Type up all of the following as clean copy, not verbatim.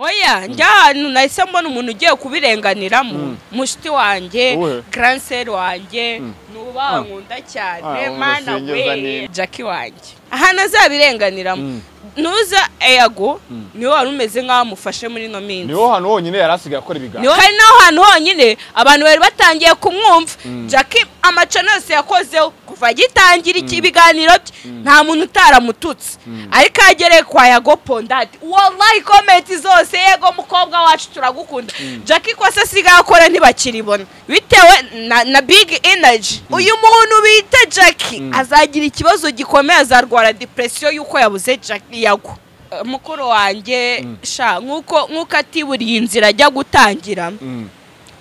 Oya, njya ahantu nahise mbona umuntu ugiye kubirenganiramo, mushiti wanjye, grand sœur wanjye, nubaha nkunda cyane, mana we, Jackie wanjye. Ahantu azabirenganiramo. Nuza Yago niwe wari umeze nk'aho amufashe muri no minsi. Niho hantu honyine yari asigaye akora ibiganiro. Niho hari naho hantu honyine abantu bari batangiye kumwumva. Jackie amacano yose yakozeho kuva agitangira ibiganiro bye nta muntu utaramututse. Ariko agereye kwa Yago Pondati, wallahi comment zose yego mukobwa wacu turagukunda. Jackie ko se asigaye akora ntibakiribona bitewe na big energy. Uyu muntu bita Jackie azagira ikibazo gikomeye, azarwara depression yuko yabuze Jackie Yago. Mukuru wanjye sha nkuko atiburiye inzira ajya gutangira,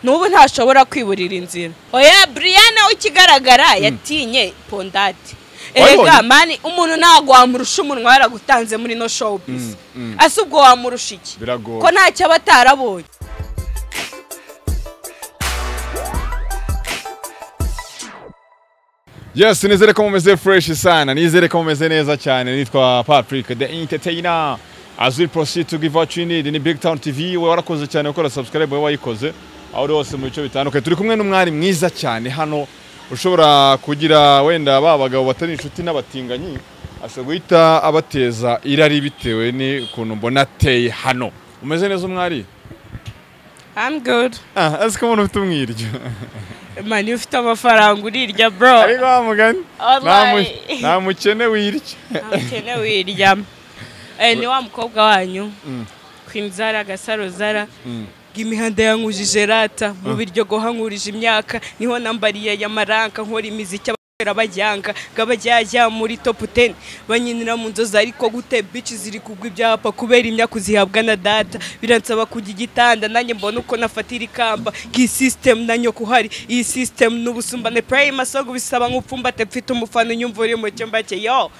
n'ubu ntashobora kwiburira inzira. Oya, Brianna ukigaragara yatinye Pondati. Erega mani umuntu ntago wamurusha umunwa yaragutanze muri no showbiz. Ase ubwo wamurusha iki? Ko ntacyo aba atarabonye. Yes, nizere ko mumeze fresh sana, nizere ko mumeze neza cyane. Nitwa Patrick the Entertainer. As we proceed to give what you need in Big Town TV, we warakoze cyane gukora subscribe, we wayikoze aho uri hose mu bice bitandukanye. Turi kumwe n'umwari mwiza cyane hano ushobora kugira wenda ba bagabo batari inshuti n'abatinganyi, ashobora guhita abateza irari bitewe n'ukuntu mbona ateye hano. Umeze neza umwari? I'm good. Ah, ese ko umuntu ufite umwiryo. Mani ufite amafaranga urirya bro. Ariko wa mugani nta mukene wirya. Nta mukene wirya. Ni wa mukobwa wanyu Queen Zara Gasaro Zara. Imihanda yankujije rata mu biryo gohankurije imyaka, niho nambariye y'amaranka nkora imiziki abajyanga ngabajyajya muri top 10 banyinira mu nzozi, ariko gute bitch ziri kugwa ibyapa kubera imyaka uzihabwa na data. Biransaba kujya igitanda nanjye mbona uko nafatira ikamba ki system nanyo kuhari iyi system n'ubusumbane prime asogo bisaba nk'upfumbate mfite umufana unyumva uri mu cyumba cye yo.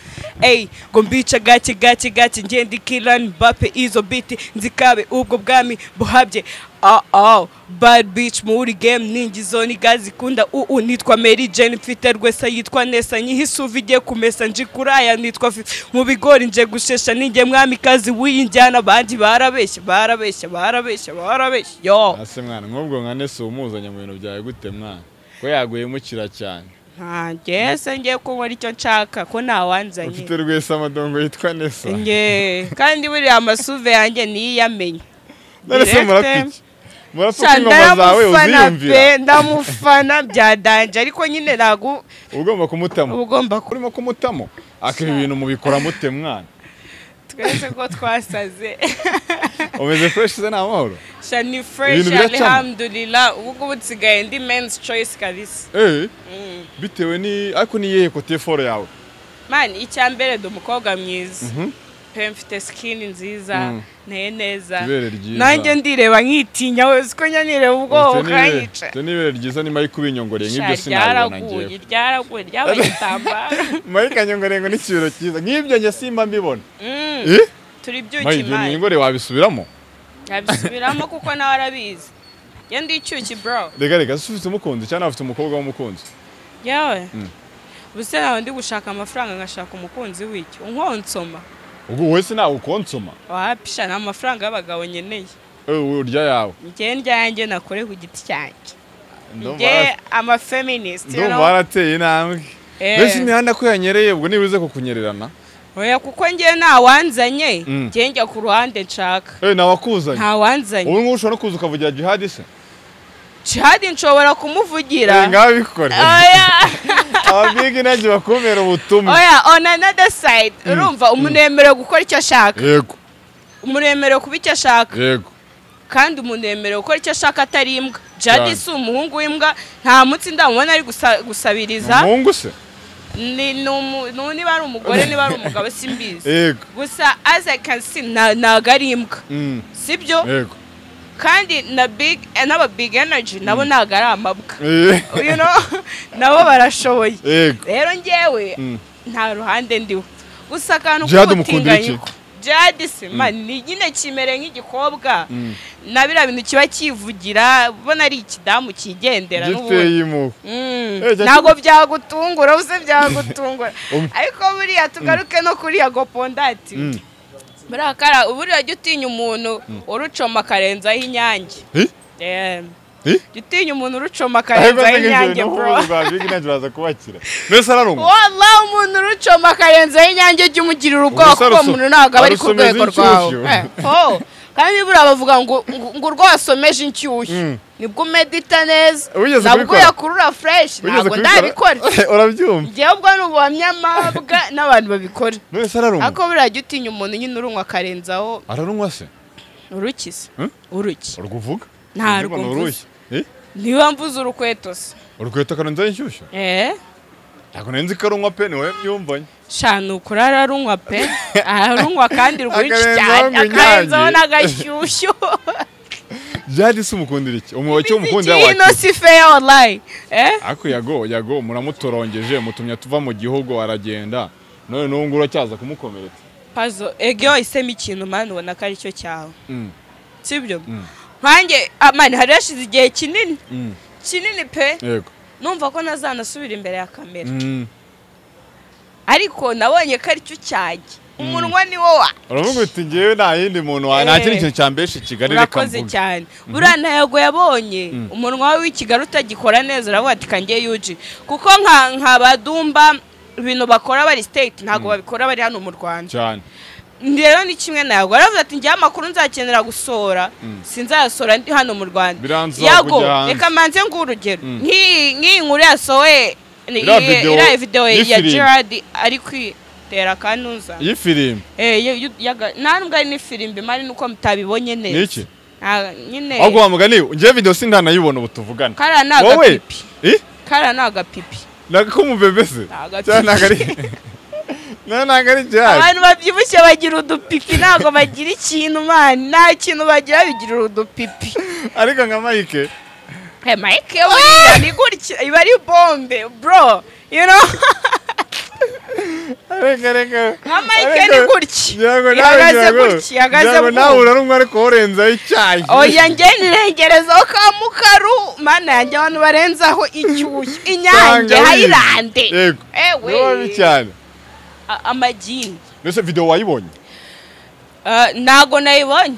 Ey, ngo mbica gake gake gake ngende Kylian Mbappe izo beat nzikabe ubwo bwami buhabye. Oh, bad bitch muri game ningizo nigazi kunda uu nitwa Mary Jane mfite rwesa yitwa Nessa nyihisuva igiye kumesa njikuraya nitwa mu bigori nje gushesha ninjye mwami kazi w'injyana abandi barabeshya barabeshya barabeshya barabeshya yo. Ase mwana nk'ubwo nka Nessa umuzanya mu bintu byawe gute mwana ko yaguye mukira cyane? Ntange se ngiye kunkora icyo nshaka ko ntawanzanye. Ufite rwesa amadongo yitwa Nessa. Nge kandi buriya amasuve yanjye niyamenye. None murapiki murapiki ingoma zawe uziyumvira. Ndamufana bya danje ariko nyine ntago ugomba kumutamo. Ugomba kurimo kumutamo. Akiri ibintu mubikora mute mwana? Twese ko twasaze. Umeze fresh se na amahoro? Sha ni fresh alhamdulillah. Ubu ngubu nsigaye ndi men's choice kabisa. Bitewe ni ariko ni yehe kote foro yawe? Man, icyambere ndi umukobwa mwiza. Pe mfite skin nziza, nteye neza. Nanjye ndireba nkitinya wese ko nyanireba ubwoba ukanyica. Cyo nibere ryiza ni Mike ubinyongoreye nk'ibyo sinabibona ngiye. Ryaraguye ryabaye igitambaro. Mike anyongoreye ngo n'ikibero cyiza. Nk'ibyo njye simba mbibona. Turi byuki Mike. Mike wabisubiramo? Nabisubiramo kuko nawe arabizi. Njye ndi icyuki bro. Rega rega ufite umukunzi cyangwa ufite umukobwa w'umukunzi? Yawe. Ubuse nawe ndi gushaka amafaranga ngashaka umukunzi w'icyo. Unkonsoma. Ubwo wese nawe ukonsoma? Wapisha nta mafaranga y'abagabo nyeneye. Urya yawe. Njye ndya yanjye nakore ku giti cyanjye. Njye ama feminist. Ndumva warateye intambwe. Mbese imihanda ko yanyereye ubwo nibuze kukunyererana? Oya kuko njye ntawanzanye, njye njya ku ruhande nshaka. Nawakuzanye. Ntawanzanye. Ubu ngubu ushobora no kuza ukavugira Jihad se? Jihad nshobora kumuvugira. Ngabikore. Oya. Ababigi nanjye bakumera ubutumwa. Oya, on another side, urumva umuntu yemerewe gukora icyo ashaka. Yego. Umuntu yemerewe kuba icyo ashaka. Yego. Kandi umuntu yemerewe gukora icyo ashaka atari imbwa. Jihad si umuhungu w'imbwa, nta munsi ndamubona ari gusabiriza. Umuhungu se? Ni niba ari umugore niba ari umugabo simbizi. Yego. Gusa as I can see ntago ari imbwa. Sibyo? Yego. Kandi na big n'aba big energy nabo ntago ari amabwa. You know, nabo barashoboye. Rero ngewe nta ruhande ndiho. Gusa akantu k'ubutinganyi. Jihad se man ni nyine kimere nk'igikobwa. Na biriya bintu kiba kivugira ubona ari ikidamu kigendera n'ubundi. Ntago byagutungura, use byagutungura. Ariko buriya tugaruke no kuri Yago Pondati. Buriya buriya jya utinya umuntu urucoma akarenzaho inyange. Jya utinya umuntu urucoma akarenzaho inyange bro. Mbese ararunywa? Wallah umuntu urucoma akarenzaho inyange jya umugirira ubwoba kuko uwo muntu ntabwo aba ari ku rwego rwawe. Kandi buriya bavuga ngo urwo wasomeje inshyushyu nibwo umedita neza, nabwo uyakurura fresh. Ntabwo ndabikora. Urabyumva? Njyewe ubwo ni ubuhamya mpabwa n'abantu babikora. Mbese ararunywa? Ariko buriya jya utinya umuntu nyine urunywa akarenzaho. Ararunywa se? Uruki se? Uruki. Urwo uvuga? Ntarwo mvuze. Niba mvuze urukweto se? Urukweto akarenzaho inshyushyu? Ntabwo nari nzi ko arunywa pe, ni wowe byumvanye. Shana ukuri ararunywa pe, ararunywa kandi rwinshi cyane, akarenzaho n'agashyushyu. Jadi se umukundira iki? Icyo umukundira wakira? Ino si fair wallahi. Ariko Yago muramutorongeje, mutumye tuva mu gihugu aragenda, none n'ubu ngubu uracyaza kumukomeretsa. Pazo, ego wahisemo ikintu mani ubona ko aricyo cyawe. Sibyo? Nkanjye mani hari hashize igihe kinini. Kinini pe. Yego. Numva ko ntazanasubira imbere ya kamera. Ariko nabonye ko aricyo cyanjye. Umunwa ni wo wa. Uravuga uti ngewe nta yindi muntu wa nta kindi kintu cyambesha i Kigali reka mvuge. Urakoze cyane. Buriya ntago yabonye umunwa we w'i Kigali utagikora neza uravuga ati kange yuji. Kuko nka badumba ibintu bakora bari state ntago babikora bari hano mu Rwanda. Cyane. Rero ni kimwe nago aravuga ati ngiye amakuru nzakenera gusohora sinzayasora ndi hano mu Rwanda. Yago reka manze ngo urugero nk'iyi nkuru yasohoye iriya video ya Gerard ari kwitera kanuza iyi firimbi nta nubwo ari n'ifirimbi mari nuko mutabibonye neza niki nyine ahubwo wa mugani ngiye video sindanayibona ubu tuvugana. Kariya ni agapipi. Kariya ni agapipi. Nako mubebe se cyane nagari. Abantu babyibushye bagira udupipi ntabwo bagira ikintu mani, nta kintu bagira bigira udupipi. Ariko nka Mike. Mike buriya ni gutya iba ari bombe bro, you know. Reka. Nka Mike ni gutya. Ihagaze gutya, ihagaze gutya. Nawe urarunywa ariko urenzaho icyayi. Oya njye nirengerezaho ka mukaru, mana yanjye abantu barenzaho inshyushyu, inyange hayirande. Yego. Ewe cyane. Amagini. Mbese video wayibonye? Ntago nayibonye.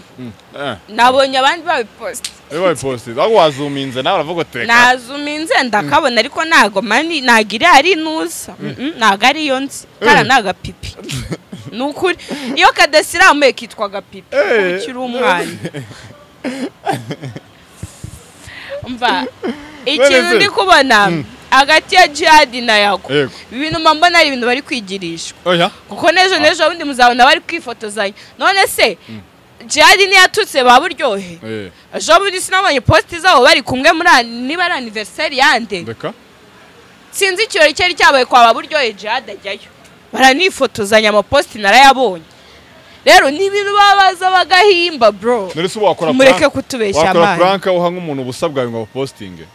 Nabonye abandi babipost. Babipost. Aho wazuminze nawe uravuga uti reka. Nazuminze ndakabona ariko ntago mani nagira ari nusa. Ntago ari yo nzi. Kara nagapipi. Nukuri iyo kadasiramuye kitwa gapipi ukiri umwana. Umva ikintu ndi kubona hagati ya Jihad na Yago ibintu mbona ari ibintu bari kwigirishwa. Kuko nejo nejo ubundi muzabona bari kwifotozanya. None se Jihad ntiyatutse baburyohe. Ejo bundi sinabonye post zabo bari kumwe muri niba ari anniversaire yande. Sinzi ikirori cyari cyabaye kwa baburyohe Jihad ajyayo. Baranifotozanya ama post narayabonye. Rero ni ibintu babaza bagahimba bro. Mureke kutubeshya amana. Wakora prank uha nk'umuntu ubusa bwawe ngo postinge.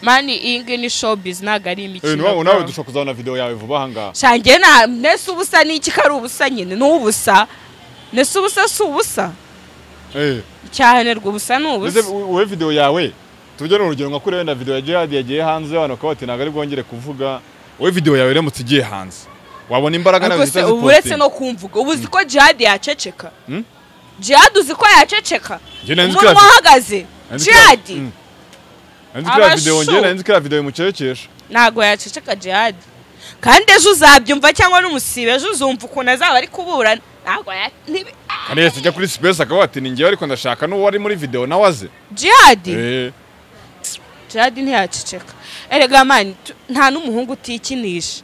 Mani iyi ngiyi ni showbiz ntabwo ari imikino. Nawe dushobora kuzabona video yawe vuba aha ngaha. Shange na nese ubusa ni iki ko ari ubusa nyine ni ubusa. Nese ubusa si ubusa. Cyane rw'ubusa ni ubusa. Wowe video yawe tujye n'urugero nka kuri wenda video ya Jihad yagiye hanze abantu bakaba bati ntabwo ari bwongere kuvuga. Wowe video yawe iramutse igiye hanze wabona imbaraga nawe zitazi posting. Uretse no kumvuga ubu uzi ko Jihad yaceceka. Jihad uzi ko yaceceka. Umuntu wahagaze Jihad. Nzi kiriya video imucecekesha. Ntago yaceceka Jihad. Kandi ejo uzabyumva cyangwa n'umusibe ejo uzumva ukuntu azaba ari kuburana. Ntago Kandi yese ajya kuri space akaba ati ni ngewe ariko ndashaka n'uwo ari muri video nawe aze. Jihad. Jihad ntiyaceceka. Erega man nta n'umuhungu utikinisha.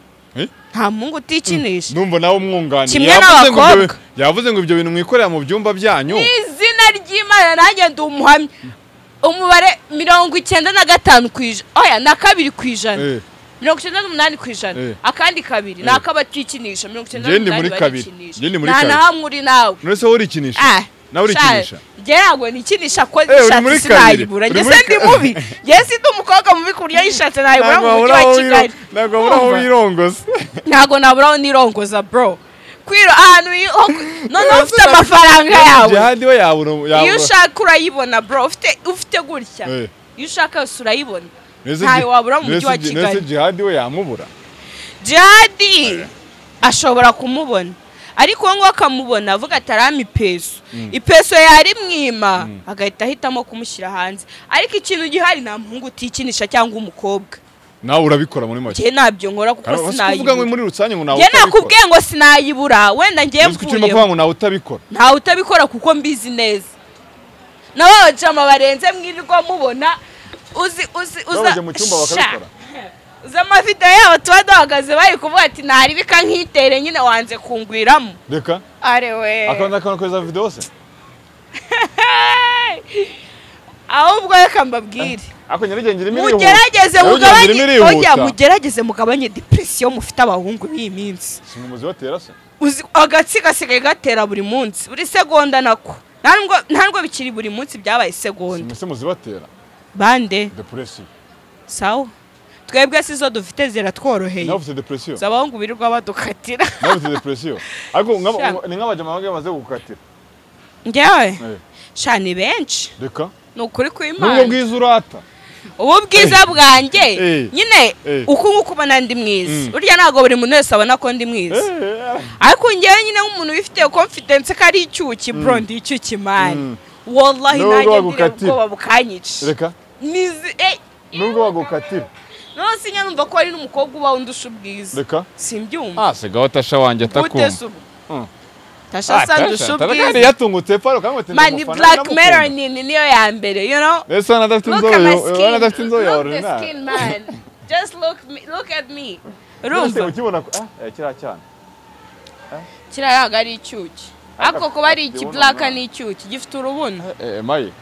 Nta muhungu utikinisha. Numva nawe umwunganiye. Kimwe n'abakobwa. Yavuze ngo ibyo bintu mwikorera mu byumba byanyu. Izina ry'Imana nanjye ndi umuhamya. Umubare 95%, oya na 2%. 98%. Akandi kabiri nakabatikinisha 98 barikinisha. Nta na hamwe uri nawe. None se urikinisha? Nawe urikinisha? Njye ntabwo nikinisha ko nishatse sinayibura. Njye se ndi mubi. Njye si ndi umukobwa mubi ku buryo yishatse nayibura mu mujyi wa Kigali. Ntabwo wabura aho wirongoza. Ntabwo nabura aho nirongoza bro. Kwiro ahantu none ufite amafaranga yawe. Jihad we yabura. Iyo ushaka urayibona bro, ufite gutya. Iyo ushaka yose urayibona. Ntayo wabura mu mujyi wa Kigali. Nese Jihad we yamubura. Jihad ashobora kumubona. Ariko ngo akamubona avuga atarama ipeso, ipeso yari mwima, agahita ahitamo kumushyira hanze. Ariko ikintu gihari, nta muhungu utikinisha cyangwa umukobwa. Nawe urabikora muri make? Njye ntabyo nkora kuko kuvuga ngo sinayibura. Muri rusange ngo nawe Njye utabikora. nakubwiye ngo sinayibura, wenda ngiye Uzi ko urimo mvuye kuvuga ngo nawe utabikora. Ntawe utabikora kuko mbizi neza. Nabo abajama barenze mwirirwa mubona, uzi uzi uza Babaje mu cyumba bakabikora. Uzi amavideo yabo tuba duhagaze bari kuvuga ati ntaribika nkitere, nyine wanze kungwiramo. Reka. Arewe. Akabanza akanakoza video se. Ahubwo reka mbabwire. Ako Nyarugenge irimo irihuta. Mugerageze Nyarugenge mugabanye, irimo oya, irihuta. mugerageze mugabanye depression mufite abahungu b'iyi minsi. Si umuzi batera se? Uzi agatsi gasigaye gatera buri munsi, buri segonda nako. Ntabwo bikiri buri munsi, byabaye segonda. Si muzi batera. Bande? Depression. Sawa, twebwe si zo dufite, ziratworoheye. Nawe ufite depression. Abahungu birirwa badukatira. Nawe ufite depression. Ariko Sha. ni nk'abajama bamwe bamaze gukatira. Njyewe? Eh. Sha, ni benshi. Reka. Ni ukuri Nubwo kw'Imana. bwiza urata. Ubu bwiza bwanjye nyine, uku nguku ubona ndi mwiza, burya ntabwo buri muntu wese abona ko ndi mwiza. Ariko njyewe nyine nk'umuntu wifitiye confidence ko ari icyuki, bro, ndi icyuki man. Wallahi, Nubwo nanjye ndireba bagukatira. ubwoba bukanyica. Reka. Nizi Nubwo bagukatira. None sinya numva ko hari n'umukobwa uba undusha ubwiza. Reka. Simbyumva. Ah, sigaho Tasha wanjye Gute atakumva. se ubu? Tasha Ah, sa ndusha Tasha, Tasha kandi ubwiza. yatungutse paro kandi ati Man, ni black melanin niyo ya mbere, you know. Ese hano adafite Look inzobe at my yo, skin. hano adafite inzobe ya Look the ordinaire. skin, man. Just look me, look at me. Urumva Urumva? ukibona ko kiriya cyana. Kiriya ntabwo ari icyuki. Ariko kuba ari iki Ikibuno black mwana. ni icyuki gifite urubuno. Mayi.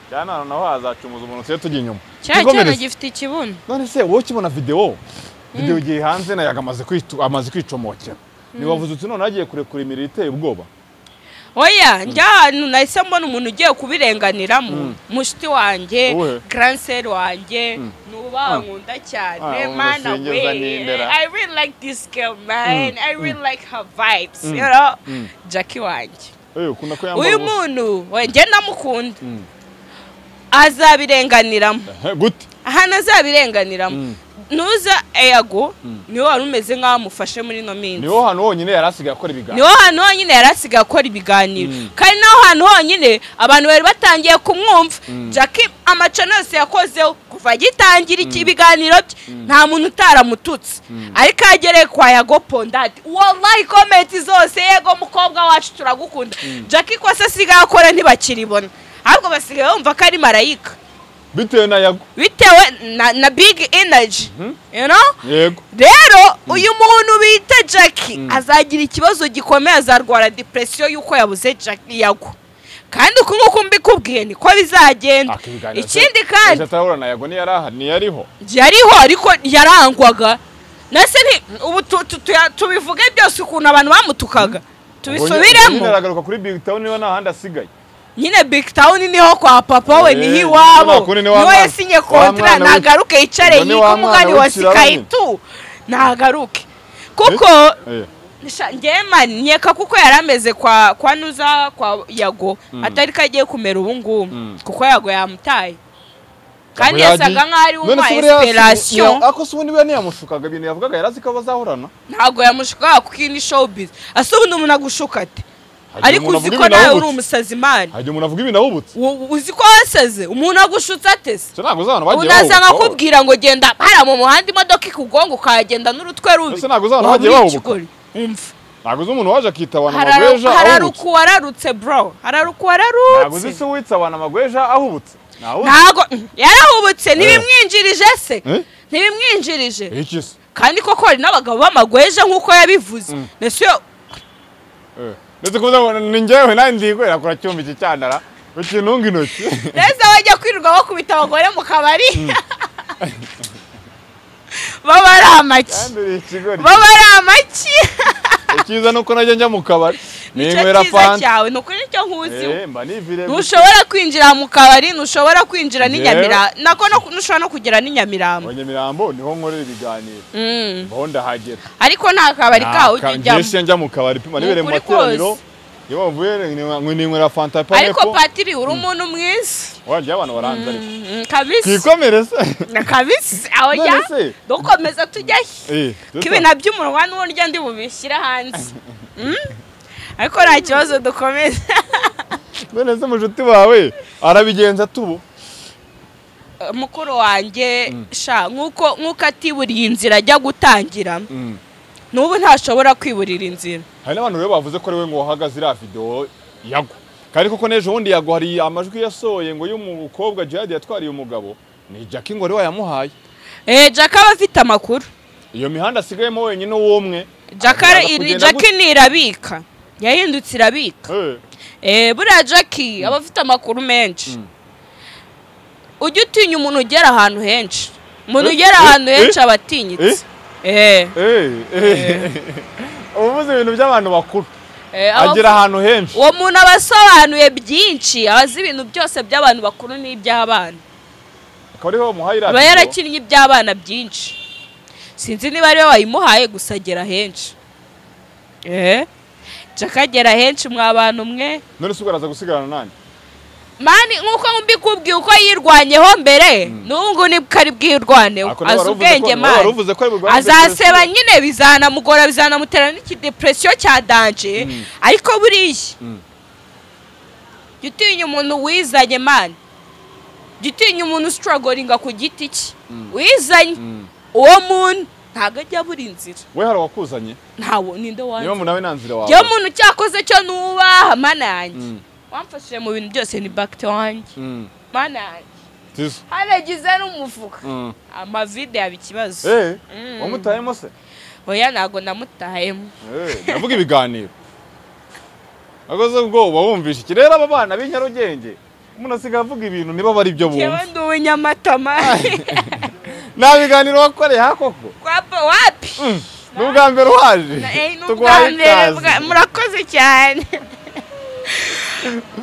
Cyane hano naho hazacumuza umuntu tujye tujya inyuma. Kiriya cyana Twikomereze. gifite ikibuno. None se wowe ukibona video igiye hanze na Yaga amaze kwitu amaze kwicomokera. Ntiwavuze uti none agiye kurekura imiriro iteye ubwoba. Oya, njya ahantu nahise mbona umuntu ugiye kubirenganiramo. Mushiti wanjye, Uwuhe? grand sœur wanjye, nubaha, nkunda cyane, Ah, mana umusingiza we. n'indera. I really like this girl, man. I really like her vibes, you know. Jackie wanjye. Ukunda ko yambara Uyu ubusa. muntu we njye ndamukunda, azabirenganiramo. Gute? Ahantu azabirenganiramo, nuza Yago niwe wari umeze nk'aho amufashe muri ino minsi. Niho hantu honyine yari asigaye akora ibiganiro. Niho hantu honyine yari asigaye akora ibiganiro, kandi naho hantu honyine abantu bari batangiye kumwumva. Jackie amacano yose yakozeho kuva agitangira iki ibiganiro bye, nta muntu utaramututse, ariko iyo agereye kwa Yago Pondati, wallahi, comment zose: "Yego mukobwa wacu, turagukunda." Jackie ko se asigaye akora ntibakiribona, ahubwo basigaye bumva ko ari marayika. Bitewe na Yago. Bitewe na big energy, you know? Yego. Rero uyu muntu bita Jackie azagira ikibazo gikomeye, azarwara depression y'uko yabuze Jackie Yago, kandi uku nguku mbikubwiye niko bizagenda. Aka ibiganiro Ikindi kandi, ese atarahura na Yago ntiyari ahari, ntiyariho. Yariho ariko yarangwaga nase ubu tubivuge byose ukuntu abantu bamutukaga, tubisubiremo. Nyine aragaruka kuri Big Town, niba nta handi asigaye. Nyine Big Town niho kwa papa we, niho iwabo, nyine kuri ni wa niho mwana- yasinye wa contrat. mwana Nagaruke yicare ubwo ni yige wa umugani mwana wa w'ikiraro Sky nyine. 2, nagaruke kuko Sha, njyewe man nkeka kuko yari ameze kwa nuza kwa Yago atari ko agiye kumera ubu ngubu, kuko Yago yamutaye kandi Yago yasaga yagiye. nk'aho ari None umuha se buriya inspiration. Ako se ubundi buriya ntiyamushukaga ibintu yavugaga? Yari azi ko bazahorana. Ntabwo yamushukaga kuko iyi ni showbiz. Ase ubundi umuntu agushuka ate? Hari igihe Ariko umuntu uzi avuga ko ibintu nawe uri ahubutse. umusazi man. Hari igihe umuntu avuga ibintu ahubutse. Uzi ko wasaze? Umuntu agushutse ate se? Se ntabwo uzi abantu bagiye Ubu naza bahubuka? nkakubwira ngo genda hariya mu muhanda imodoka ikugonga, ukahagenda n'urutwe rubi. Ese ntabwo uzi abantu Waba bagiye uri bahubuka? ikigoryi. Umva. Ntabwo uzi umuntu waje akita abantu amagweja ahubutse? Hararuka uwararutse, bro, hararuka Ntabwo uzi uwararutse. se uwitsa abantu amagweja ahubutse? Ntawe uzi. Ntago yarahubutse, ntibimwinjirije se? Eh? Ntibimwinjirije. Iki se? Kandi koko hari n'abagabo b'amagweja nk'uko yabivuze, ndetse iyo Ndetse kuvuga ngo ni njyewe nanjye ndikorera kora cyumba iki cyanara ukintunga intoki. Neza bajya kwirirwa bakubita abagore mu kabari, baba ari amaki. Kandi uri ikigoryi. Baba ari amaki. Icyiza ni uko najya njya mu kabari Nicyo ninywera cyiza fanta. cyawe, ni ukuri nicyo nkuziho. Mba nivire gusa. Ntushobora kwinjira mu kabari, ntushobora kwinjira Njyewe- n'inyamirambo, nako ntushobora no kugera n'inyamirambo. Abanyamirambo niho nkorera ibiganiro. Mbaho ndahagera. Ariko nta kabari kawe ujya Njye ujyamo. si njya mu kabari pima Ni nibereye mu ukuri materaniro. kose. Iyo bavuye ninywera fanta pa. Ariko patiri, uri umuntu mwiza. Wajya abantu baranze ariko. Kabisa. Twikomereze. Na kabisa aho None ya se? Dukomeza tujyayo. Eh, Ko ibintu by'umunwa n'uburyo ndi bubishyira hanze. Ariko nta kibazo dukomeza. None se mushuti wawe arabigenza tubu? Mukuru wanjye sha nkuko atiburiye inzira ajya gutangira. Nubu ntashobora kwiburira inzira. Hari n'abantu rero bavuze ko ari we ngo wahagaze iriya video Yago. Kandi koko n'ejo bundi Yago hari amajwi yasohoye ngo y'umukobwa Jihad yatwariye umugabo, ni Jackie ngo ari we wayamuhaye. Jackie aba afite amakuru. Iyo mihanda asigayemo wenyine uw'umwe. Jackie ni irabika. Yahindutse irabika. Buriya Jackie aba afite amakuru menshi. Ujya utinya umuntu ugera ahantu henshi. Umuntu ugera ahantu henshi aba atinyitse. Ubuze ibintu by'abantu bakuru. Agera ahantu henshi. Uwo muntu aba asobanuye byinshi, abazi ibintu byose by'abantu bakuru n'iby'abana. Aba yarakinnye iby'abana byinshi. Sinzi niba ariwe wayimuhaye gusa agera henshi. Jackie agera henshi mwa bantu mwe. None se ugaraza gusigarana nani? Mani nkuko mbikubwiye uko yirwanyeho mbere, n'ubu ni kari bwirwaneho. Azi ubwenge mani. Azaseba nyine bizanamugora bizanamutera n'ikidepression cya danger, ariko buriya gitinya umuntu wizanye mani. Gitinya umuntu strugglinga ku giti cye. Wizanye uwo muntu ntago ajya buri inzira. We hari wakuzanye? Ntawo ninde wanze. Niyo muntu nawe nanzira wawe. Yo muntu cyakoze cyo nubaha mana yanjye. Wamfashije mu bintu byose ni bakte wanjye. Mana yanjye. Haragize n'umufuka. Amavide yaba ikibazo. Wamutayemo se? Oya ntago namutayemo. Ndavuga ibiganiro. Agoze ubwoba wumvishe iki rero aba bana b'inyarugenge. Umuntu asigaye avuga ibintu niba bari byo bumva. Jewe ndi uw'inyamatama. Nta biganiro wakoreye hakoko? Wapi? N'ubwa mbere waje. Tuguhaye ikaze. Murakoze cyane.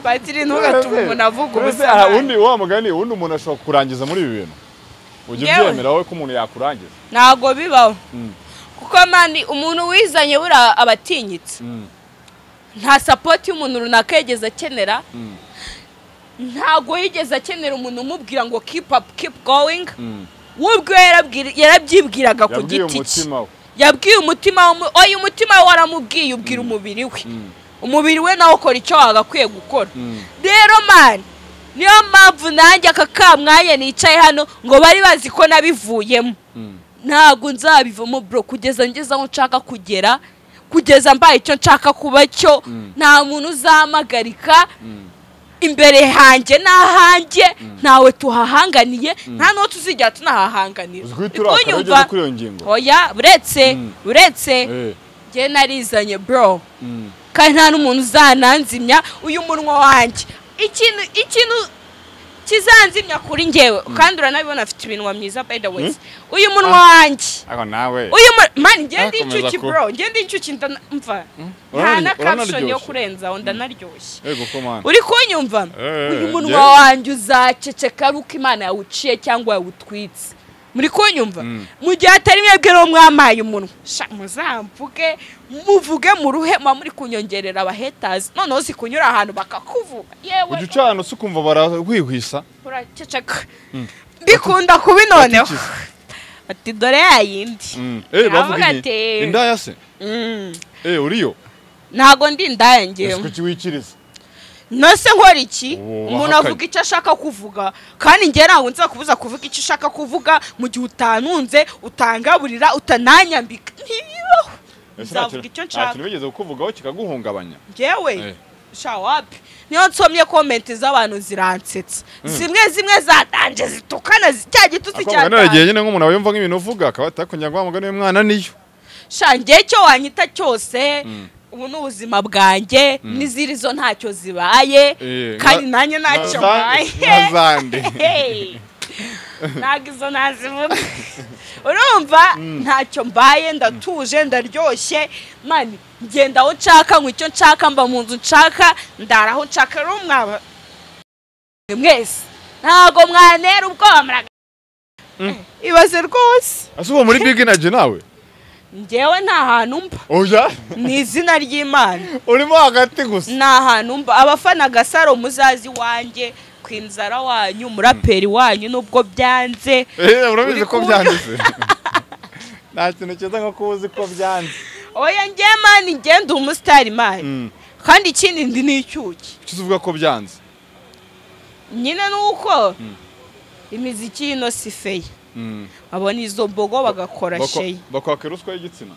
Patiri ntugatuma umuntu avuga ubusa. Undi wa mugani undi umuntu ashobora kurangiza muri ibi bintu. Ujye ubyemera wowe ko umuntu yakurangiza? Ntago bibaho. Kuko mani umuntu wizanye bura abatinyitse. Nta support y'umuntu runaka yigeze akenera. Ntago yigeze akenera umuntu umubwira ngo keep up, keep going. Ubwo yarabyibwiraga ku giti cye. Yabwiye umutima we, oya umutima we waramubwiye ubwira umubiri we. Umubiri we nawo ukora icyo wagakwiye gukora. Rero man, niyo mpamvu nanjye aka kamwanya nicaye hano ngo bari bazi ko nabivuyemo. Ntago nzabivamo bro kugeza ngeze aho nshaka kugera, kugeza mbaye icyo nshaka kuba cyo, nta muntu uzamagarika. Imbere hanjye n'ahanjye ntawe tuhahanganiye, nta n'uwo tuzigera tunahahanganira. Oya uretse njye narizanye bro. Kandi nta n'umuntu uzananzimya uyu munwa wanjye. Ikintu kizanzimya kuri njyewe kandi uranabibona afite iminwa myiza by the way. Uyu munwa wanjye. Ako nawe. Uyu man njye ndi inshuki bro, njye ndi inshuki ndamva. Nta na caption yo kurenza ndanaryoshye. Yego ko man. Uri kunyumva? Uyu munwa wanjye uzaceceka ari uko Imana yawuciye cyangwa yawutwitse. Muri kunyumva? Mu gihe atari mwebwe rero mwamaye umunwa. Sha muzamvuge, muvuge mu ruhe mwa muri kunyongerera abahaters. Noneho zikunyura ahantu bakakuvuga. Yewe. Ujya ucana usukumva barahwihwisa. Uraceceka. Bikunda kubinoneho. Ati dore yayindi. Bavuga indaya se? Uriyo? Ntago ndi indaya ngewe. Kuki wikiriza? Nose nkora iki? Umuntu avuga icyo ashaka kuvuga kandi nge ntabwo nza kubuza kuvuga icyo ushaka kuvuga mu gihe utanunze, utangaburira, utananyambika. Ntibibaho. Nzavuga icyo nshaka. Nta kintu bigeze kukuvugaho kikaguhungabanya. Ngewe sha wapi? Niyo nsomye comment z'abantu ziransetsa. Zimwe zatanje zitukana cya gitutsi cyatanje. Akaba naragiye nyine nk'umuntu wayumva nk'ibintu uvuga akaba atakunya ngo amugane mwana niyo. Sha nge cyo wanyita cyose. Ubu ni ubuzima bwanjye n'izirizo ntacyo zibaye kandi nanjye ntacyo mbaye ntabwo izo nazivuga. Urumva ntacyo mbaye, ndatuje, ndaryoshye mani, ngenda aho nshaka, nkwa icyo nshaka, mba mu nzu nshaka, ndara aho nshaka. Rero mwaba mwese ntabwo mwanera ubwoba, ibaze rwose. Ese uwo muri Big Energy nawe? Njyewe nta hantu mba. Oya? Ni izina ry'Imana. Urimo hagati gusa. Nta hantu mba. Abafana Gasaro muzazi wanjye, Kwinzara wanyu, muraperi wanyu nubwo byanze. Urabizi ko byanze. Nta kintu cyiza nko kuba uzi ko byanze. Oya njye mani ngende umusitari mani. Kandi ikindi ndi n'icyuki. Kizuvuga ko byanze. Nyine nuko imiziki ino si fair. Abona izo mbogo bagakora shey. Bakwaka ruswa y'igitsina.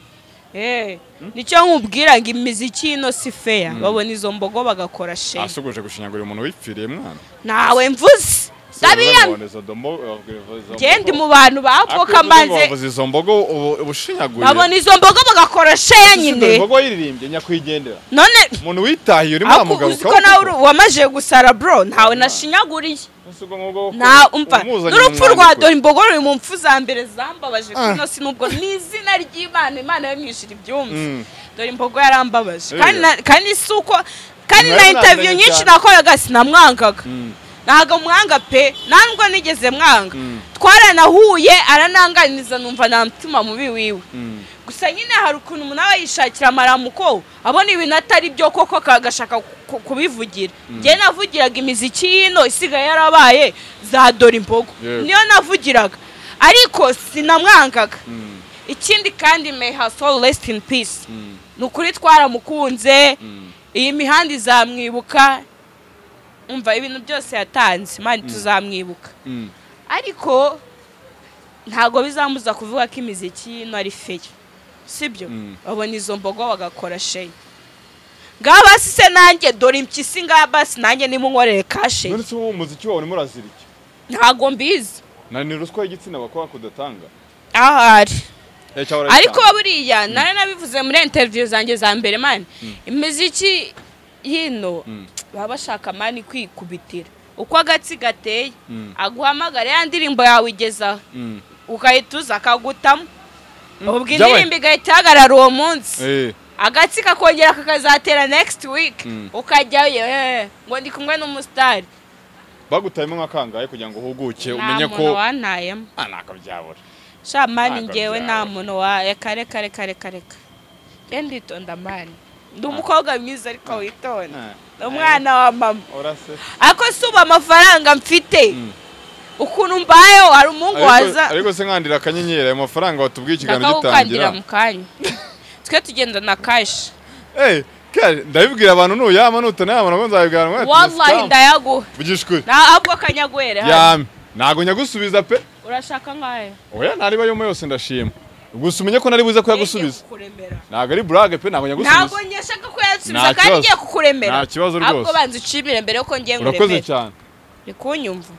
Nicyo nkubwira ngo imiziki ino si fair. Babona izo mbogo bagakora shey. Asuguje gushinyagurira umuntu wipfiriye mwana. Nawe mvuze. Genda mu bantu bavoka mbanze izo mbogo ubushinyaguriye. Babona izo mbogo bagakora shey nyine. Mbogo yiririmbye nyakwigendera. None umuntu witahiye uri mwa mugabo uko nawe wamaje gusara bro ntawe nashinyaguriye. Na umva n'urupfu rwa Dore Imbogo ruri mu mpfu za mbere zambabaje kuno sinubwo n'izina ry'Imana Imana yamwishira ibyumva. Dore Imbogo yarambabaje. Kandi suko kandi na interview nyinshi nakoraga sinamwangaga. Ntago mwanga pe nangwa nigeze mwanga. Twaranahuye arananganiza numva nta mutima mubi wiwe. Gusa nyine hari ukuntu umuntu aba yishakira amaramuko abona ibintu atari byo koko kagashaka kubivugira. Njye navugiraga imiziki yino isigaye yarabaye za Dore Imbogo. Niyo navugiraga ariko sinamwangaga. Ikindi kandi may her soul rest in peace. Nukuri twaramukunze iyi mihanda izamwibuka. Umva ibintu byose yatanze mani tuzamwibuka. Ariko ntago bizamuza kuvuga ko imiziki ino ari fair. Sibyo? Babona izo mbogo bagakora shey. Ngaba se nanjye dore impyisi ngaba nanjye nimunkorere kashe. None se uwo muziki wawe murazira iki? Ntago mbizi. Na ni ruswa y'igitsina bakwa kudatanga. Ahari. Ariko buriya nare nabivuze muri interview zanjye za mbere mani. Imiziki yino baba bashaka mani kwikubitira. Uko agatsi gateye aguhamagara ya ndirimbo yawe igeza ukahituza akagutamo. Ubwo indirimbo igahita ihagarara uwo munsi. Agatsi kakongera kakazatera next week ukajyayo ngo ndi kumwe n'umustar. Bagutayemo nka kangahe kugira ngo uhuguke umenye ko nta muntu wantayemo. Nakabyabura. Sha mani ngewe nta muntu wa kare kare kare kare. Nditonda mani. Ndi umukobwa mwiza ariko witonda. Umwana wa mama. Ariko suba amafaranga mfite. Ukuntu mbayeho hari umungu waza. Ariko se nkandira akanyenyeri ayo mafaranga watubwiye ikiganiro gitangira. Mu kanya. Twe tugenda na cash. Ndabibwira abantu nuyama nutanayama nabwo nzabibwira ngo wallahi ndayaguha. Vugishwe. Na ahubwo kanyaguhere hano. Yame. Nago nyagusubiza pe. Urashaka nkahe? Oya nariba yo yose ndashima. Gusa umenye ko nari buze ko yagusubiza. Ntago ari blague pe ntago nyagusubiza. Ntago nyashaka ko yasubiza kandi ngiye kukuremera. Nta kibazo rwose. Ahubwo banza ucimire mbere yuko ngiye nguremera. Urakoze cyane. Ni kunyumva.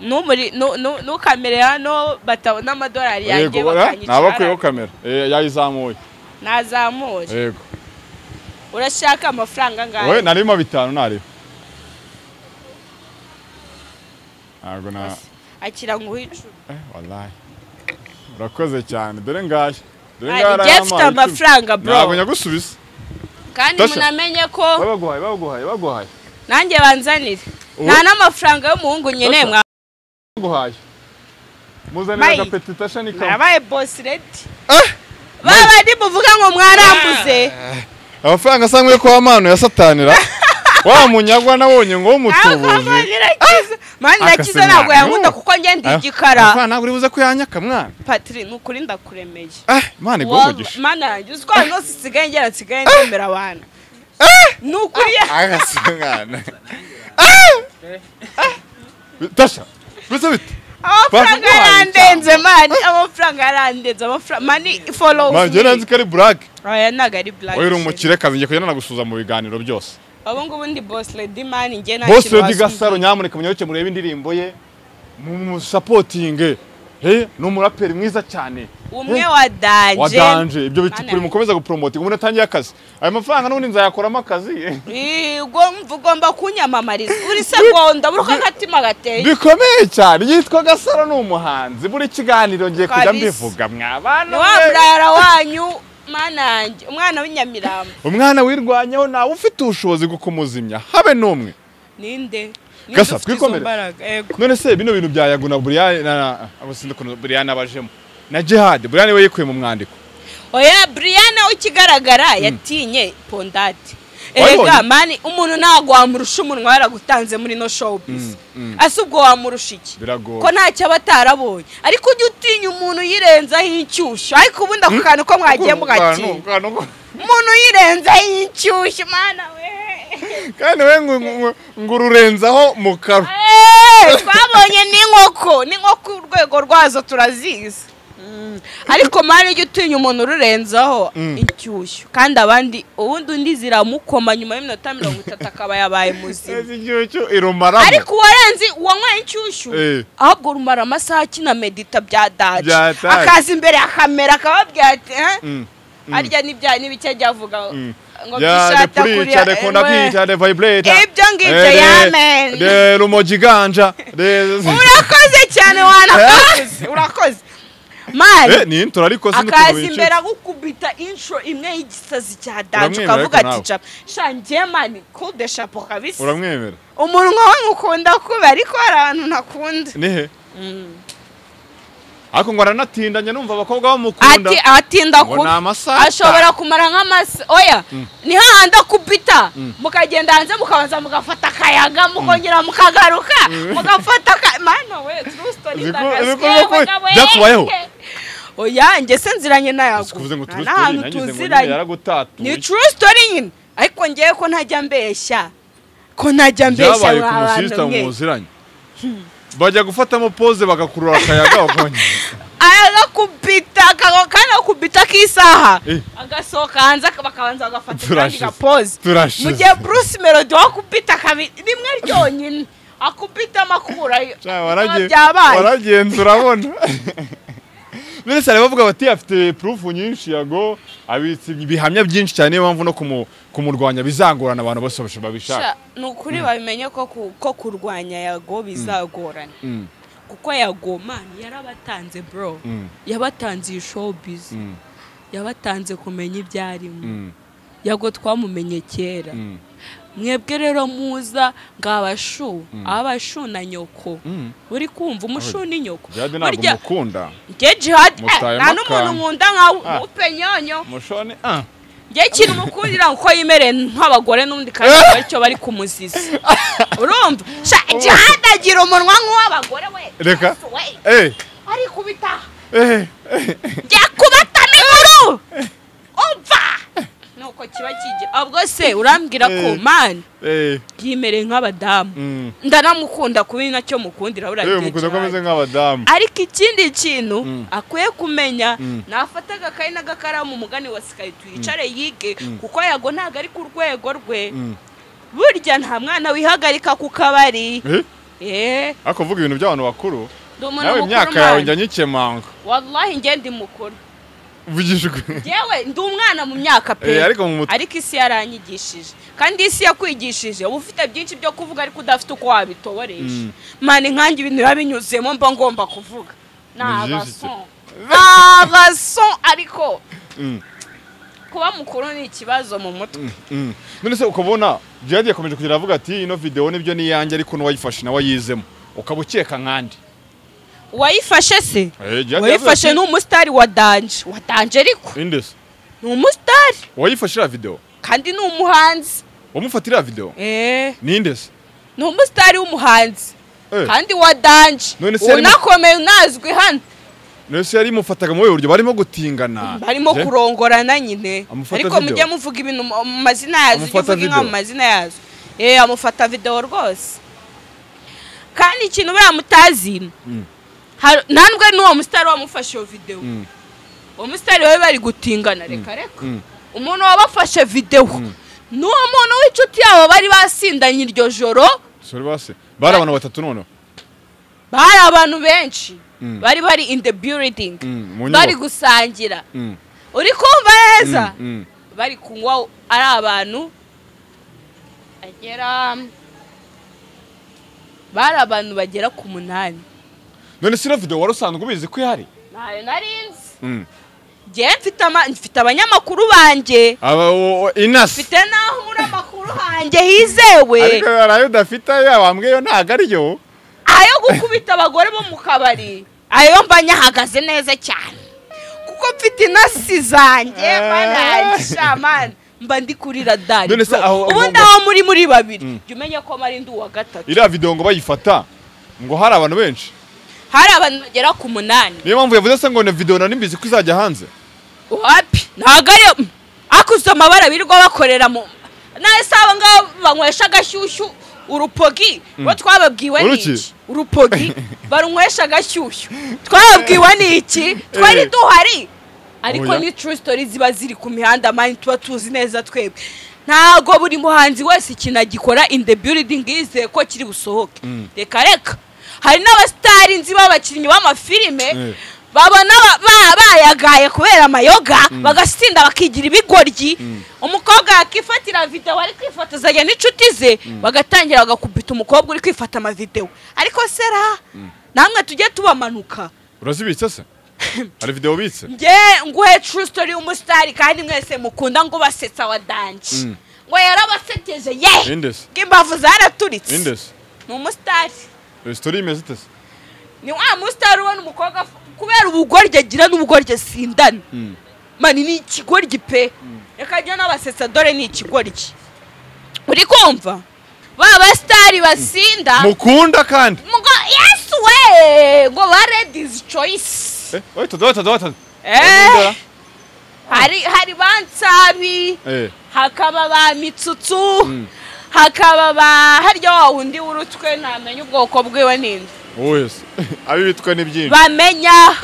Numuri no kamera hano batabona amadolari yanjye bakanyicara. Nabakuyeho kamera. Yayizamuye. Nazamuye. Yego. Urashaka amafaranga angahe? Oya narimo 5 nari. Ntago na akira nguhicu. Wallahi. Urakoze cyane dore ngaye. Dore ngaye. Mfite amafaranga bro. Ntabwo nyagusubiza. Kandi munamenye ko baguhaye. Nanjye banzanire. Nta n'amafaranga y'umuhungu nyene mwa. Baguhaye. Muzanire agapeti Tasha ni kamwe. Nabaye boss ready. Baba ndi muvuga ngo mwarambuze. Amafaranga asanzwe kwa mano ya satanira. Wa munyagwa nabonye ngo umutubuzi. Mani nakiza ntabwo yankunda kuko nge ndi igikara. Amafaranga ntabwo uri buze kuyanyaka mwana. Patri nukuri ndakuremeye. Mani gogogisha. Mana yanjye uziko hano sigaye ngera nsigaye ndemera abantu. Nukuri agasangana. Tasha. Bise bite? Amafaranga yarandenze mani, amafaranga yarandenze, amafaranga mani follow. Mani je nanzi kari black. Oya ntago ari black. Oya uri umukire kazi ngiye kujya nagusuza mu biganiro byose. Abo ngubu ndi boss lady man ngiye nta Boss lady Gasaro nyamuneka munyoke murebe indirimbo ye mu supporting. Ni umuraperi mwiza cyane. Umwe wa danje. Wa danje ibyo bitukuri mukomeza gupromote umuntu atangiye akazi. Ayo mafaranga n'ubundi nzayakoramo akazi. Ugomba kunyamamariza. Uri segonda buruka gatima gateye. Bikomeye cyane. Yitwa Gasaro ni umuhanzi. Buri kiganiro ngiye kujya mbivuga mwabana. Wa brara wanyu mana yanjye umwana w'inyamirambo. Umwana wirwanyeho nawe ufite ubushobozi bwo kumuzimya habe n'umwe. Ninde? Gasa twikomere. None se bino bintu bya Yago na Brian na abasinde kuno Brian abajemo. Na Jihad Brian we yikuye mu mwandiko. Oya Brian ukigaragara yatinye Pondati. Erega mani umuntu ntago wamurusha umunwa yaragutanze muri no showbiz. Ase ubwo wamurusha iki? Ko ntacyo abatarabonye. Ariko ujye utinya umuntu yirenzaho inshyushyu. Ariko ubundi ako kantu ko mwagiye mugatinya. Umuntu yirenzaho inshyushyu mana we. Kandi we ngururenzaho mu karo. Twabonye n'inkoko, n'inkoko urwego rwazo turazizi. Ariko mani ujye utinya umuntu ururenzaho inshyushyu. Kandi abandi ubundi undi ziramukoma nyuma y'iminota 30 akaba yabaye muzima. Inshyushyu irumaramo. Ariko uwarenze uwanyweye inshyushyu ahubwo rumara amasaha akina medita bya daje. Akaza imbere ya kamera akababwira ati arya n'ibya n'ibike ajya avuga ngo bishata kuriya ibyo ngibyo yamen de rumogi ganja. Urakoze cyane wanakoze. Urakoze. Mani ni intro ariko sinzi akaza imbere agukubita intro imwe y'igisazi cya daje ukavuga ati sha njye mani coup de chapeau kabisa. Uramwemera? Umunwa we ngukunda kuba ariko hari abantu ntakunda. Nihe? Ariko ngo aranatindanye numva abakobwa bamukunda. Ati atinda kuba ashobora kumara nk'amasa oya ni hahanda kubita mukagenda hanze mukabanza mugafata akayaga mukongera mukagaruka mugafata mana we true story ndagaske. Byakubayeho? Oya nge se nziranye nayago. Sikuvuze ngo true story nangize ngo yaragutatuye. Ni true story nyine. Ariko ngiye ko ntajya mbeshya. Ko ntajya mbeshya abantu muziranye. Bajya gufatamo pose bagakurura akayaga bakonye. Agakubita kana kubita kisaha. Agasohoka hanze bakabanza bagafata kandi pose. Mu gihe Bruce Melody wakubita kabiri rimwe ryonyine akubita amakura. Waragenza urabona. Mbese ari bavuga bati afite proof nyinshi yago abitse ibihamya byinshi cyane niyo mpamvu no kumurwanya bizagorana abantu bose babishaka. Nukuri babimenye ko kurwanya yago bizagorana. Kuko yago man yarabatanze bro. Yabatanze showbiz. Yabatanze kumenya ibyarimo. Yago twamumenye kera. Mwebwe rero muza ngabashu abashu na nyoko. Uri kumva umushu ni nyoko. Burya mukunda. Nge Jihad nta n'umuntu nkunda nka upenyonyo. Mushoni Nge kintu mukundira uko yimere nk'abagore n'undi kandi baricyo bari kumuziza. Urumva? Jihad agira umunwa nk'uw'abagore we. Reka. Ari kubita. Nge kubatama inkuru. Umva. Nuko kiba kigira. Ubwo se urambwira ko man yimere nk'abadamu. Ndanamukunda kubi nacyo mukundira uragiye. Mukunda ko ameze nk'abadamu. Ariko ikindi kintu akwiye kumenya nafata agakayi n'agakaramu umugani wa Sky twicare yige kuko yago ntago ari ku rwego rwe. Burya nta mwana wihagarika ku kabari. Ariko vuga ibintu by'abantu bakuru. Nawe imyaka yawe njya nyikemanga. Wallahi njye ndi mukuru. Vugishwe. Jewe ndi umwana mu myaka pe. Ariko isi yaranyigishije. Kandi isi yakwigishije uba ufite byinshi byo kuvuga ariko udafite uko wabitoboresha. Mani nkanjye ibintu yabinyuzemo mba ngomba kuvuga. Nagason ariko kuba mukuru ni ikibazo mu mutwe. None se ukabona Jihad yakomeje kugira avuga ati ino video nibyo ni yanjye ariko n'uwayifashe nawe yizemo. Ukaba ukeka nkandi. Wayifashe se? Wayifashe ni umusitari wa danje. Wa danje ariko. Indese. Ni umusitari. Wayifashe ira video. Kandi ni umuhanzi. Wamufatira video? Ni indese. Ni umusitari w'umuhanzi. Kandi wa danje. Unakomeye unazwi hano. None se yari mufataga mu buryo barimo gutingana. Barimo kurongorana nyine. Ariko mujye muvuga ibintu mu mazina yazo, uvuga inka mu mazina yazo. Amufata video rwose. Kandi ikintu buriya mutazi. Ntabwo n'uwo musitari wamufashe iyo video. Uwo musitari we bari gutingana reka reka. Umuntu wabafashe video n'uwo muntu w'inshuti yabo bari basindanye iryo joro. Sorry base. Bari abantu batatu none. Bari abantu benshi. Bari bari in the building. Bari gusangira. Uri kumva neza? Bari kunywa ari abantu agera bari abantu bagera ku 8. None si video wari usanzwe ubizi ko ihari? Nayo narinzi. Nge mfite abanyamakuru banje. Aba inasi. Mfite naho muri amakuru hanjye hizewe. Ariko arayo udafite wambwiye yo ntago ariyo. Ayo gukubita abagore bo mu kabari. Ayo mba nyahagaze neza cyane. Kuko mfite inasi zanjye mana man. Mba ndi kuri radari. Ubundi aho muri babiri jya umenya ko mari ndi uwa gatatu. Iriya video ngo bayifata ngo hari abantu benshi, hari abantu bagera ku 8. Niyo mpamvu yavuze se ngo ni video nari mbizi ko izajya hanze. Wapi, ntabwo ariyo akuze amabara birirwa bakorera mu nahise abo ngabo banywesha agashyushyu urupogi bo twababwiwe n'iki? Urupogi barunywesha agashyushyu twababwiwe n'iki? Twari duhari ariko ni true story ziba ziri ku mihanda mani, tuba tuzi neza twebwe. Ntago buri muhanzi wese ikintu agikora in the building yizeye ko kiri busohoke. Reka reka, hari n'abasitari nzi b'abakinnyi b'amafilime babona bayagaye kubera amayoga bagasinda bakigira ibigoryi. Umukobwa akifatira video ari kwifotozanya n'inshuti ze, bagatangira bagakubita umukobwa uri kwifata amavideo. Ariko sera namwe tujye tubamanuka. Urazibitse se? Hari video ubitse? Nge nguhe true story y'umusitari kandi mwese mukunda ngo basetsa wa danje. Ngo yarabaseteje ye. Ngimbavu zaraturitse. Indese. Ni umusitari. Story imeze ite se? Ni wa musitari ubona umukobwa kubera ubugoryi agira n'ubugoryi sindana. Mani ni ikigoryi pe. Reka njye n'abasetsa dore ni ikigoryi. Uri kumva? Ba basitari basinda. Mukunda kandi. Mugo yes we ngo ba ladies choice. Wait. Hari bansabi, hakaba ba mitsutsu, hakaba ba harya wa wundi w'urutwe ntamenya ubwoko bwiwe ninde. Oh yes. Abi bitwa ni byinshi. Bamenya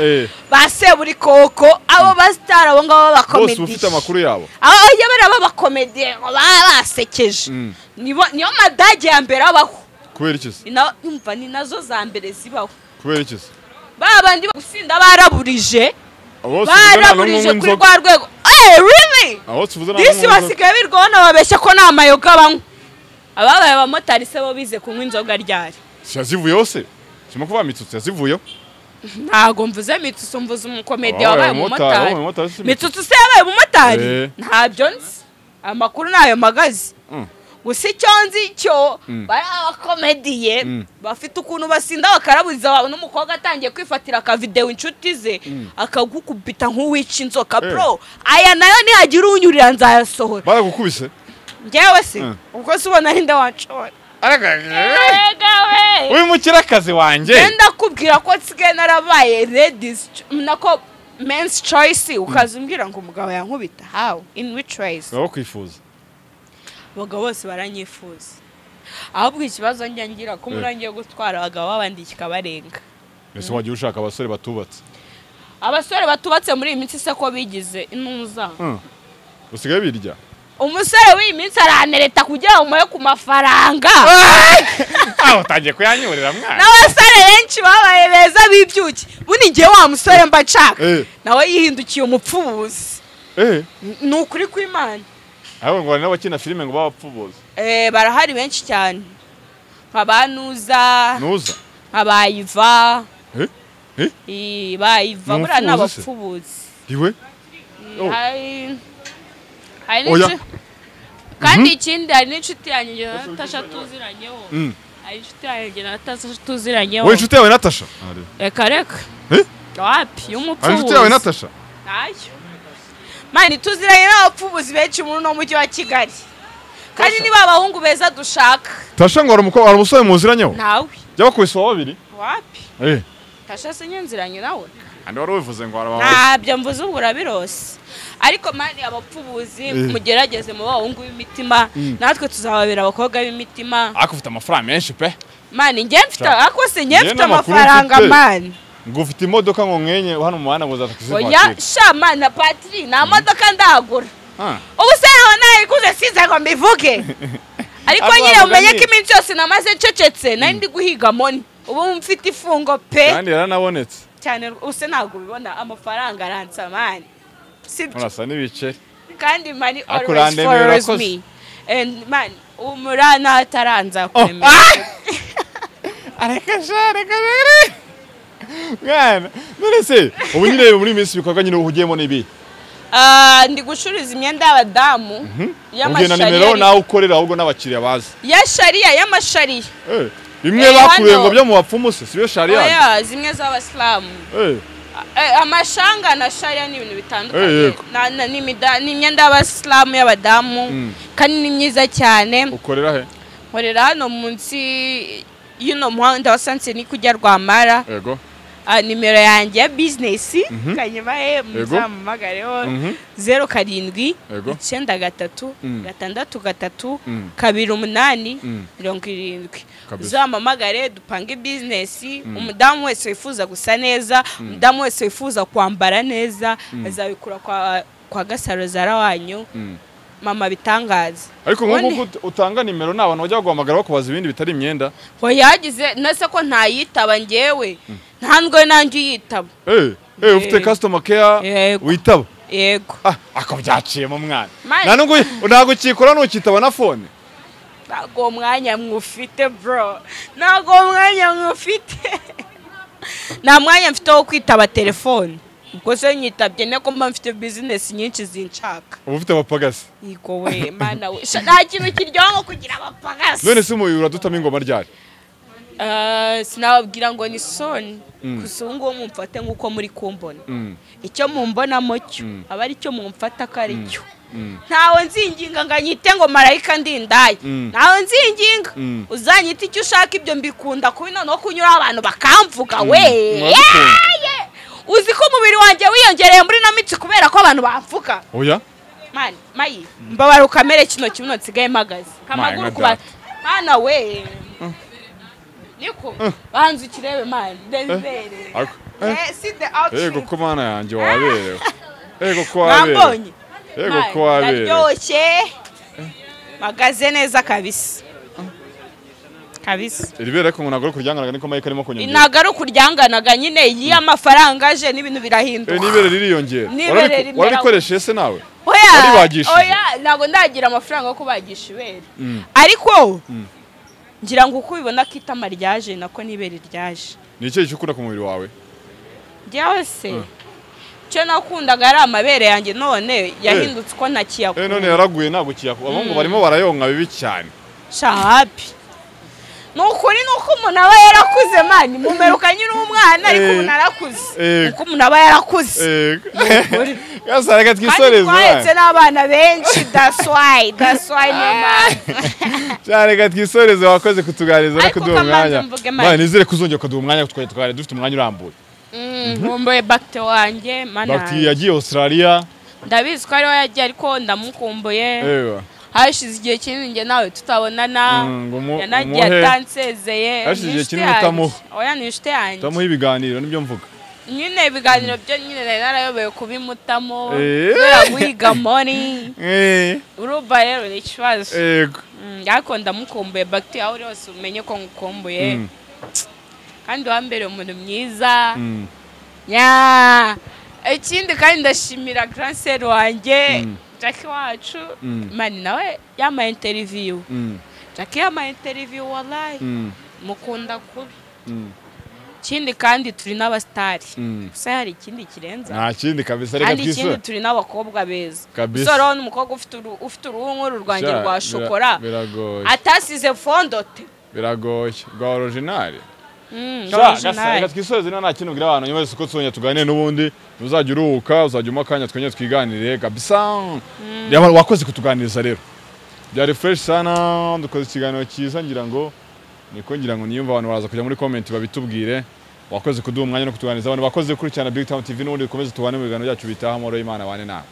ba seburi koko abo basitara abo ngabo bakomedi. Bose ufite amakuru yabo. Aho yabara baba komedi babasekeje. Niyo madage ya mbere abaho. Kubera iki se? Umva ni nazo za mbere zibaho. Kubera iki se? Babandi gusinda baraburije. Baraburije kuri rwa rwego. Really? Disi basigaye birwa babeshya ko nta mayoga banywa. Ababaye abamotari se bo bize kunywa inzoga ryari. Yazivuyeho se? Simo kuva mitsutsu yazivuyeho? Ntago mvuze mitsutsu, mvuze umukomedi wabaye umumotari. Mitsutsu se yabaye umumotari? Ntabyo nzi. Amakuru nayo magazi. Gusa icyo nzi cyo bari abakomediye bafite ukuntu basinda bakaraburiza babona umukobwa atangiye kwifatira akavideo inshuti ze akagukubita nk'uwica inzoka bro. Aya nayo nihagira unyurira nzayasohora. Baragukubise? Njyewe se ubwo se ubona ari ndawanshora. Uyu mukirakazi wanjye ndakubwira ko nsigaye narabaye ladies nako men's choice, ukazumbwira ngo umugabo yankubita how in which ways? Baba kwifuza. Abagabo bose baranyifuza. Ahubwo ikibazo njya ngira ko murangiye gutwara abagabo babandi kikabarenga. Ese wagiye ushaka abasore batubatse? Abasore batubatse muri iyi minsi se ko bigize intuza. Usigaye birya? Umusore w'iyi minsi aranereta kugira ngo umuhe ku mafaranga. Aho utangiye kuyanyurira mwana. N'abasore benshi babaye beza bibyuki. Bundi ngiye wa musore mba nshaka. Nawe yihindukiye umupfubuzi. Ni ukuri kw'Imana. Abo ngo n'abakina filime ngo babapfubuzi. Barahari benshi cyane. Nka ba Nuza. Nuza. Nka ba Iva. Ba Iva buriya ni abapfubuzi. Iwe? Hari kandi ikindi hari n'inshuti yanjye na Natasha tuziranyeho. Hari inshuti yanjye na Natasha tuziranyeho. Wowe inshuti yawe Natasha? Reka reka. Wapi y'umupfubuzi. Hari inshuti yawe Natasha? Ntayo. Mani tuziranye n'abapfubuzi benshi muri no mujyi wa Kigali. Kandi niba abahungu beza dushaka. Tasha ngo hari umusore muziranyeho? Nawe. Jya bakubise wa babiri? Wapi? Tasha sinyanziranye nawe. Andi wari ubivuze ngo araba. Ntabyo mvuze ubwo urabirose. Ariko mani abapfubuzi mugerageze mu bahungu b'imitima, natwe tuzababera abakobwa b'imitima. Ariko ufite amafaranga menshi pe. Mani nge mfite ako se nge mfite amafaranga mani. Ngo ufite imodoka ngo mwenye hano mu muhanda ngo uzatakize vatiri. Oya sha mani na Patri nta modoka ndagura. Ubu se aho nayiguze size ngo mbivuge. Ariko nyine umenye ko iminsi yose namaze ncecetse nari ndi guhiga money. Ubu mfite ifungo pe. Kandi yaranabonetse. Cyane use ntabwo ubibona amafaranga aransa mani. Sibyo. Urasa n'ibiceri. Kandi money always follows me. And man umurana ataranza kwemera. Areka sha reka rere. Mwana, none se ubu nyine muri minsi bikorwa nyine uhugiyemo nibi? Ndi gucuruza imyenda y'abadamu y'amashariya. Nimero nawe ukorera ahubwo n'abakiriya bazi. Ya shariya y'amashariya. Bimwe bakuye ngo byo mu bapfumu se siyo shariya. Oya, zimwe z'abasilamu. Amashanga na sharia ni ibintu bitandukanye. Ni imyenda y'abasilamu y'abadamu kandi ni myiza cyane. Ukorera he? Nkorera hano munsi y'uno muhanda wa Sanse ni kujya Rwamara. Yego. Nimero yanjye ya business kanyuma muzampamagareho 07 93 63 28 70. Uzampamagare dupange business. Umudamu wese wifuza gusa neza, umudamu wese wifuza kwambara neza azabikura kwa Gasaro Zara wanyu. Mama bitangaza. Ariko nkuko utanga nimero n'abantu bajya guhamagara bakubaza ibindi bitari imyenda. Yagize nase ko ntayitaba ngewe. Ntabwo nanjye uyitaba. Ufite customer care witaba. Yego. Ako byaciyemo mwana. Nta nubwo ukikora nukitaba na phone. Ntago mwanya mwufite bro. Ntago mwanya mwufite. Nta mwanya mfite wo kwitaba telefone. Ubwo se nyitabye nako mba mfite business nyinshi zinshaka. Ubu ufite abapagasi. Yego we mana we. Nta kintu kiryoha nko kugira abapagasi. None se umubiri uradutamo ingoma ryari? Sinababwira ngo ni soni. Gusa ubu ngubu mumfate nk'uko muri kumbona. Icyo mumbonamo cyo aba ari cyo mumfata ko ari cyo. Ntawe nzinginga ngo anyite ngo marayika ndindaye. Ntawe nzinginga. Uzanyita icyo ushaka ibyo mbikunda kubi noneho kunyura abantu bakamvuga we. Uzi ko umubiri wanjye wiyongereye muri no mitsi kubera ko abantu bamvuga. Oya? Man, mayi mbabara ukamere kino kibuno nsigaye mpagaze. Kamaguru kuba mana we. Niko banza ukirebe man ndebere. See the outfit. Yego ko mana yanjye waberewe. Yego ko waberewe. Yego ko waberewe. Naryoshye. Magaze neza kabisa. Kabisa. Iribera ko nagoro kuryanganaga niko Mike arimo kunyongera. Nagaro kuryanganaga nyine yi amafaranga aje n'ibintu birahinduka. Nibere ririyongera. Warikoresheje se nawe? Oya. Oya, nago ndagira amafaranga yo kubagisha ibere. Ariko ngira ngo uko ubibona kitama ryaje nako nibere ryaje. Ni cyo ukunda ku mubiri wawe? Njyewe se cyo nakundaga ari amabere yanjye none yahindutse uko ntakiyakunda. None yaraguye ntabwo kiyakunda. Abahungu barimo barayonka bibi cyane. Shapi. Nukuri nuko umuntu aba yarakuze mani mumeruka nyiri umwana ariko umuntu arakuze. Uko umuntu aba yarakuze. Gasareka twisoreze. Twahetse n'abana benshi that's why mama. Cyareka twisoreze wakoze kutuganiriza no kuduha umwanya. Mani nizere kuzongera kuduha umwanya twari dufite umwanya urambuye. Nkumbuye Bakti wanjye mana. Bakti yagiye Australia. Ndabizi ko ariho yagiye ariko ndamukumbuye. Yego. Hashize igihe kinini nge nawe tutabonana. Yanagiye atansezeye. Hashize igihe kinini utamuha. Oya ni inshuti yanjye. Utamuha ibiganiro nibyo mvuga. Nyine ibiganiro byo nyine nari narayobewe kubimutamo. Kubera wiga money. Urumva rero ni ikibazo. Yego. Ariko ndamukumbuye Bakti aho uri hose umenye ko ngukumbuye. Kandi wambere umuntu mwiza. Ya. Ikindi kandi ndashimira grand sœur wanjye. Jackie wacu mani nawe yamaye interview. Jackie yamaye interview wallahi. Mukunda kubi. Ikindi kandi turi n'abastari. Gusa hari ikindi kirenza. Nta kindi kabisa reka twise. Ikindi turi n'abakobwa beza. Soro n'umukobwa ufite uruhu nk'uru rwanjye rwa shokora. Biragoye. Atasize fondote. Biragoye. Rwa original. Reka twisoze nta kintu ngira abantu nyuma y'uko tuzongera tuganire n'ubundi uzajya uruhuka uzajya umpa akanya twongere twiganire kabisa. Wakoze kutuganiriza rero byari fresh sana, dukoze ikiganiro cyiza ngira ngo niko ngira ngo niyumva abantu baraza kujya muri comment babitubwire. Wakoze kuduha umwanya no kutuganiriza abantu bakoze gukurikirana Big Town TV n'ubundi dukomeze tubane mu biganiro byacu bitaha. Amahoro y'Imana bane nawe.